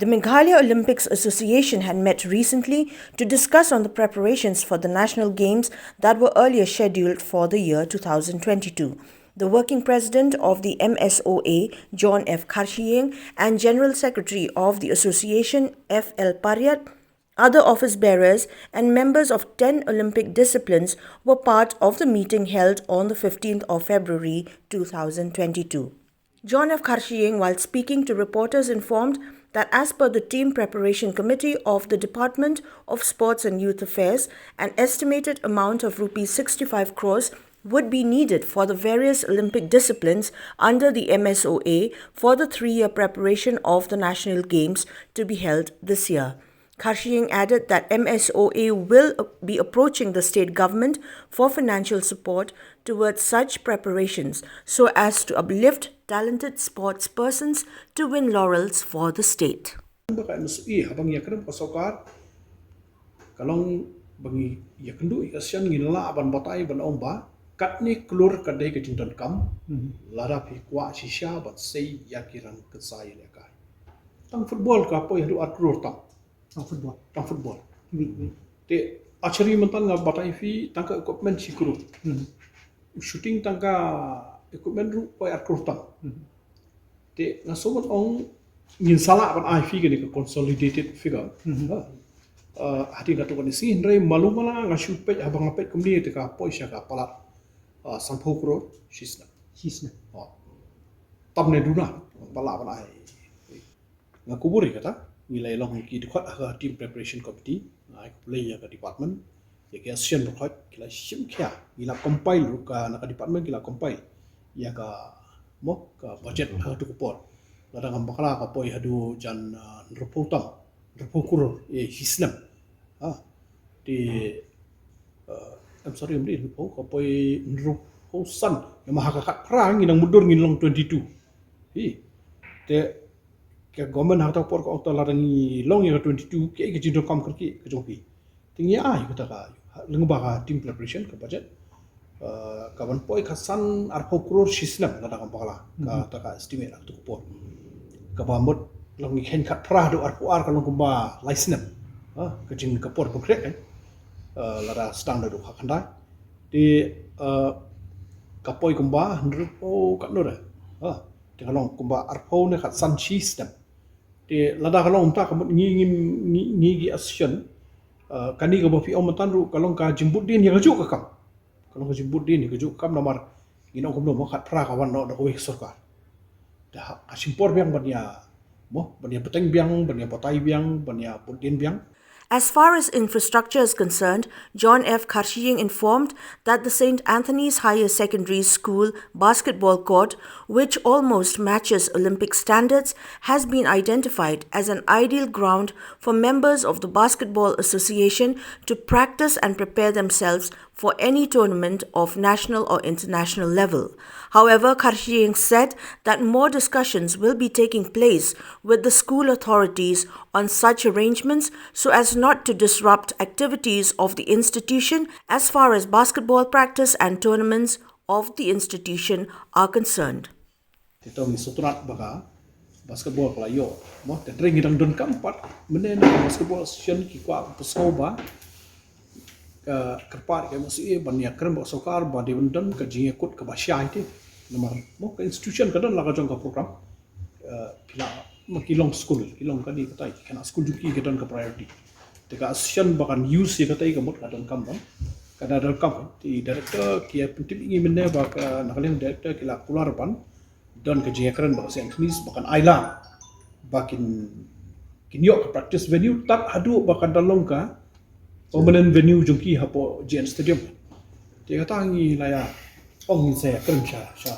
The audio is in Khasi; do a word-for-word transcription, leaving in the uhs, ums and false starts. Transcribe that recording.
The Meghalaya Olympics Association had met recently to discuss on the preparations for the National Games that were earlier scheduled for the year two thousand twenty-two. The working president of the M S O A, John F Kharshiing, and general secretary of the association, F L Pariat, other office bearers, and members of ten Olympic disciplines were part of the meeting held on the fifteenth of February two thousand twenty-two. John F Kharshiing, while speaking to reporters, informed that as per the Team Preparation Committee of the Department of Sports and Youth Affairs, an estimated amount of rupees sixty-five crores would be needed for the various Olympic disciplines under the M S O A for the three-year preparation of the National Games to be held this year. Kharshiing added that M S O A will be approaching the state government for financial support towards such preparations so as to uplift talented sports persons to win laurels for the state. Ba ka M S O A, haba ngi ïakren ka sorkar, ka long ba ngi ïakynduh ïa ka sien, ngi lah ban batai ban ong ba katne klur ka dei ka jingdonkam, lada phi kwah shisha ban sei ïa ki rangkynsai ïalehkai. Tang football ka poi haduh ar klur tam. Tang football. Tang football. Wi, wi. Te archery mynta nga batai phi tang ka equipment shi klur. Shooting tang ka equipment ruh poi ar klur tam. Te nga sngewbha ban ong ngin sa lah ban ai phi kane ka consolidated figure. Ha. Uh, hadien katto katne sngi, hynrei malu mala nga shu peit, haba nga peit kumne te ka poi sha ka palat, uh, sanphew klur shisnem. Shisnem. Oh. Tam ne duna, ba lah ban ai. Nga kubur ïa kata, ngi la ïalong ki dkhot ha ka Team Preparation Committee, nga ai khublei ïa ka department, ïa ki association baroh, ki la shim khia, ngi la compile ruh ka, na ka department ki la compile ïa ka, mo, ka budget ha kato ka por. Lada ngam bakla ka poi haduh jan, uh, hynriewphew tam, hynriewphew klur, eh, shisnem. Ha. Te, uh, I'm sorry, ym dei hynriewphew, ka poi hynriewphew san. Namar ha ka khatphra ngi nang mutdur ngin long twenty-two. Hi. Te ka government ha kata ka por ka ong, to lada ngi long ïa ka twenty-two, kaei ka jingdonkam kyrkieh ka jong phi? Te ngi ai kata ka, lyngba ka Team Preparation ka budget, uh, ka ban poi khatsan arphew klur shisnem lada ngam bakla, kata ka estimate ha kato ka por. Kaba mut long ngi kheiñ khatphra haduh arphew ar ka long kumba lai snem. Ha, ka jing ka por pynkhreh kan. Uh, lada sdang naduh khatkhyndai. Te, uh, ka poi kumba hynriewphew katno re. Ha, te ka long kumba arphew ne khatsan shisnem. Te lada ka long kumta, ka mut ngi, ngi, ngi, ngi ki association, uh, kane kaba phi ong mynta ruh ka long ka jingbud dien ïa kajuh ka kam. Ka long ka jingbud dien ïa kajuh ka kam namar ngin ong kumno, mo, khatphra ka wan noh na kawei ka sorkar. Te ha, ka shim por biang ban ïa, mo, ban ïa bteng biang, ban ïa batai biang, ban ïa bud dien biang. As far as infrastructure is concerned, John F Kharshiing informed that the Saint Anthony's Higher Secondary School basketball court, which almost matches Olympic standards, has been identified as an ideal ground for members of the Basketball Association to practice and prepare themselves for any tournament of national or international level. However, Kharshiing said that more discussions will be taking place with the school authorities on such arrangements so as not to disrupt activities of the institution as far as basketball practice and tournaments of the institution are concerned. Te to ngi sngewtynnat ba ka basketball ka la ïoh. Mo, te hynrei ngi dang donkam pat, mynne na ka basketball association ki kwah pynsngew ba ka kyrpad ka M S O A ban ïakren bad ka sorkar ba dei ban don ka jingïakut kaba shai te. Namar, mo, ka institution ka don la ka jong ka program. Eh, ki la, mo, ki long skul, ki long kane katai, ki khynnah skul jong ki ka don ka priority. Te ka association ba kan use ïa katai ka mut ka donkam bha. Ka da donkam, te director ki ïa pyntip ïa ngi mynne ba ka, na ka liang director ki la kular ban don ka jingïakren bad ka Saint Anthony's ba kan ailad ba kin, kin ïoh ka practice venue tad haduh ba kan da long ka permanent venue jong ki hapoh J N Stadium. Te kata ngi la ïa ong ngin sa ïakren sha, sha